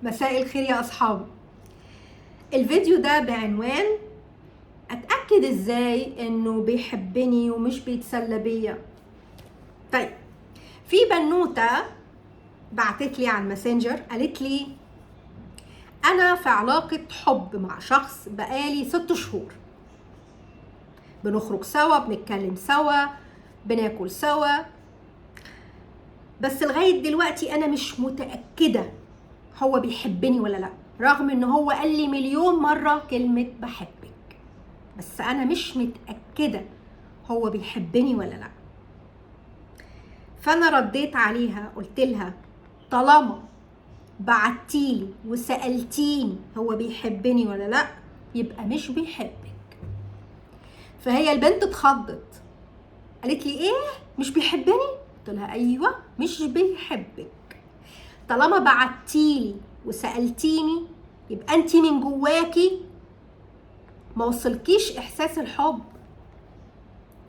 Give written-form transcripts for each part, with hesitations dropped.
مساء الخير يا أصحابي. الفيديو ده بعنوان أتأكد إزاي إنه بيحبني ومش بيتسلى بيا. طيب، في بنوتة بعتت لي على الماسنجر، قالت لي أنا في علاقة حب مع شخص بقالي 6 شهور، بنخرج سوا، بنتكلم سوا، بناكل سوا، بس لغاية دلوقتي أنا مش متأكدة هو بيحبني ولا لأ، رغم إن هو قال لي مليون مرة كلمة بحبك، بس أنا مش متأكدة هو بيحبني ولا لأ. فأنا رديت عليها قلت لها طالما بعتيلي وسألتيني هو بيحبني ولا لأ يبقى مش بيحبك. فهي البنت اتخضت، قالت لي ايه مش بيحبني؟ قلت لها ايوه مش بيحبك، طالما بعتيلي وسألتيني يبقى انت من جواكي ما وصلكيش احساس الحب،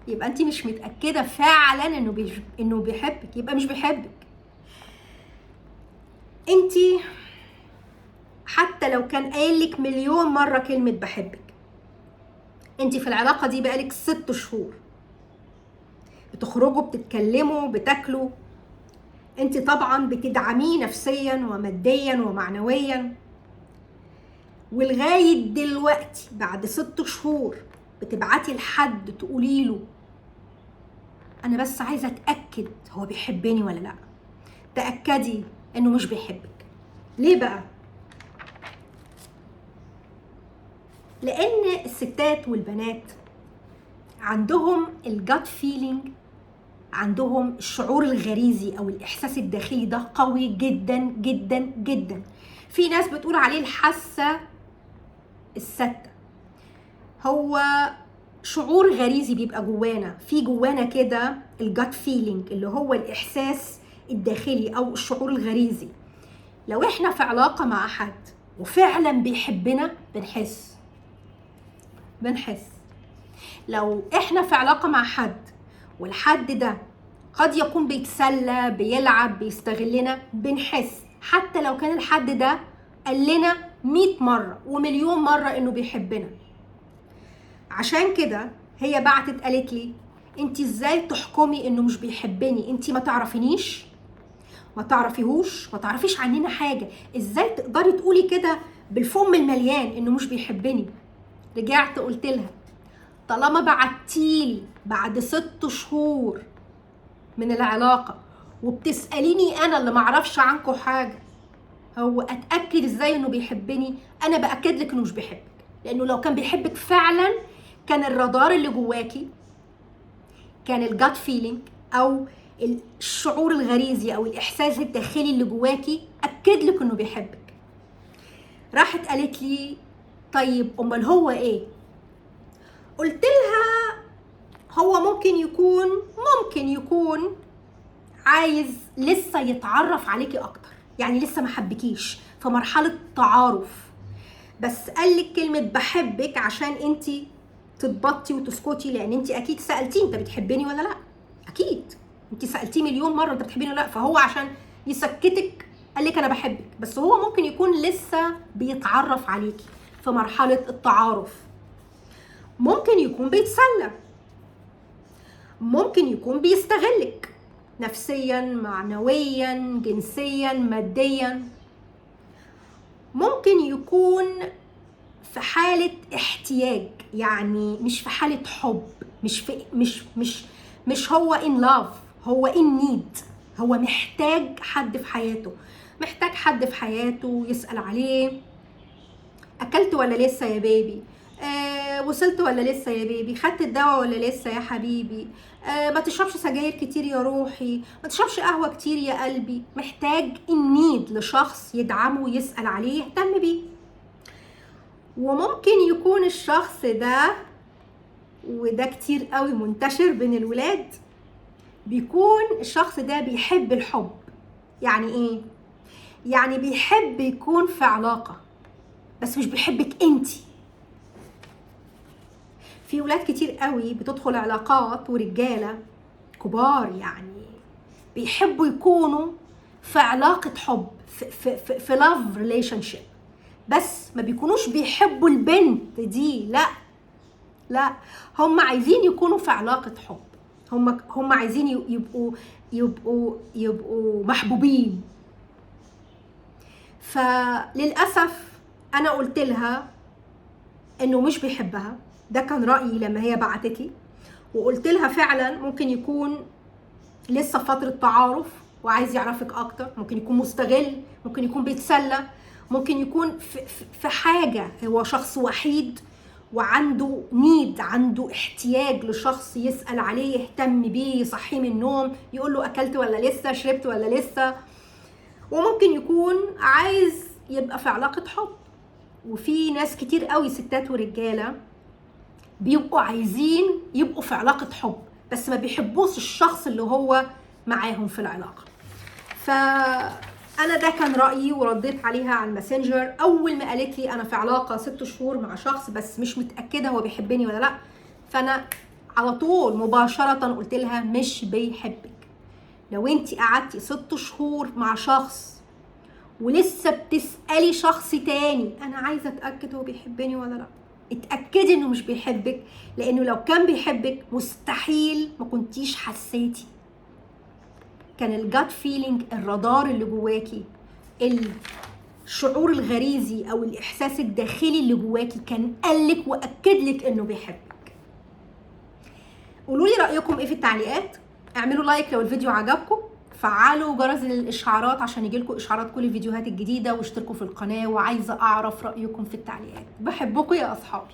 يبقى انت مش متأكدة فعلا انه بيحبك، يبقى مش بيحبك. انت حتى لو كان قايلك مليون مرة كلمة بحبك، انت في العلاقة دي بقالك 6 شهور، بتخرجوا، بتتكلموا، بتاكلوا، انت طبعا بتدعميه نفسيا وماديا ومعنويا، ولغاية دلوقتي بعد 6 شهور بتبعتي لحد تقولي له انا بس عايزة اتأكد هو بيحبني ولا لا. تأكدي انه مش بيحبك. ليه بقى؟ لان الستات والبنات عندهم ال gut feeling، عندهم الشعور الغريزي او الاحساس الداخلي ده قوي جدا جدا جدا. في ناس بتقول عليه الحاسة السادسة. هو شعور غريزي بيبقى جوانا، في جوانا كده ال gut feeling اللي هو الاحساس الداخلي او الشعور الغريزي. لو احنا في علاقة مع حد وفعلا بيحبنا بنحس. لو احنا في علاقة مع حد والحد ده قد يكون بيتسلى، بيلعب، بيستغلنا، بنحس. حتى لو كان الحد ده قال لنا 100 مرة ومليون مرة انه بيحبنا. عشان كده هي بعتت قالت لي انت ازاي تحكمي انه مش بيحبني؟ انت ما تعرفينيش، ما تعرفيهوش، ما تعرفيش عننا حاجة، ازاي تقدري تقولي كده بالفم المليان انه مش بيحبني؟ رجعت قلت لها طالما بعتيلي بعد 6 شهور من العلاقة وبتسأليني أنا اللي معرفش عنكم حاجة هو أتأكد إزاي إنه بيحبني، أنا بأكد لك إنه مش بيحبك. لأنه لو كان بيحبك فعلا كان الرادار اللي جواكي، كان ال gut feeling أو الشعور الغريزي أو الإحساس الداخلي اللي جواكي أكد لك إنه بيحبك. راحت قالت لي طيب أمال هو إيه؟ قلت لها هو ممكن يكون عايز لسه يتعرف عليكي اكتر، يعني لسه ما حبكيش، في مرحلة تعارف، بس قال لك كلمة بحبك عشان انتي تتبطي وتسكتي، لان انتي اكيد سألتيه انت بتحبني ولا لا، اكيد انتي سألتيه مليون مرة انت بتحبيني ولا لا، فهو عشان يسكتك قال لك انا بحبك، بس هو ممكن يكون لسه بيتعرف عليكي في مرحلة التعارف. ممكن يكون بيتسلى، ممكن يكون بيستغلك نفسيا، معنويا، جنسيا، ماديا، ممكن يكون في حالة احتياج، يعني مش في حالة حب، مش في مش مش مش هو in love، هو in need، هو محتاج حد في حياته، محتاج حد في حياته يسأل عليه، أكلت ولا لسه يا بيبي، وصلت ولا لسه يا بيبي، خدت الدواء ولا لسه يا حبيبي، ما تشربش سجاير كتير يا روحي، ما تشربش قهوة كتير يا قلبي. محتاج النيد لشخص يدعمه ويسأل عليه، يهتم بيه. وممكن يكون الشخص ده، وده كتير قوي منتشر بين الولاد، بيكون الشخص ده بيحب الحب. يعني ايه؟ يعني بيحب يكون في علاقة بس مش بيحبك انتي. في ولاد كتير قوي بتدخل علاقات ورجالة كبار يعني بيحبوا يكونوا في علاقة حب، في love relationship، بس ما بيكونوش بيحبوا البنت دي، لا لا، هم عايزين يكونوا في علاقة حب، هم عايزين يبقوا محبوبين. فللأسف أنا قلت لها إنه مش بيحبها، ده كان رأيي لما هي بعتت لي، وقلت لها فعلا ممكن يكون لسه فترة تعارف وعايز يعرفك أكتر، ممكن يكون مستغل، ممكن يكون بيتسلى، ممكن يكون في حاجة، هو شخص وحيد وعنده need، عنده احتياج لشخص يسأل عليه، يهتم بيه، يصحيه من النوم، يقول له أكلت ولا لسه، شربت ولا لسه. وممكن يكون عايز يبقى في علاقة حب. وفي ناس كتير قوي ستات ورجالة بيبقوا عايزين يبقوا في علاقة حب، بس ما بيحبوش الشخص اللي هو معاهم في العلاقة. فأنا ده كان رأيي ورديت عليها على الماسنجر أول ما قالت لي أنا في علاقة 6 شهور مع شخص بس مش متأكدة هو بيحبني ولا لأ، فأنا على طول مباشرة قلت لها مش بيحبك. لو انتي قعدتي 6 شهور مع شخص ولسه بتسألي شخص تاني أنا عايزة أتأكد هو بيحبني ولا لأ، اتأكدي إنه مش بيحبك، لأنه لو كان بيحبك مستحيل ما كنتيش حسيتي. كان ال gut feeling، الرادار اللي جواكي، الشعور الغريزي أو الإحساس الداخلي اللي جواكي كان قالك وأكدلك إنه بيحبك. قولوا لي رأيكم إيه في التعليقات، اعملوا like لو الفيديو عجبكم، فعلوا جرس الإشعارات عشان يجيلكم إشعارات كل الفيديوهات الجديدة، واشتركوا في القناة، وعايزة أعرف رأيكم في التعليقات. بحبكم يا أصحابي.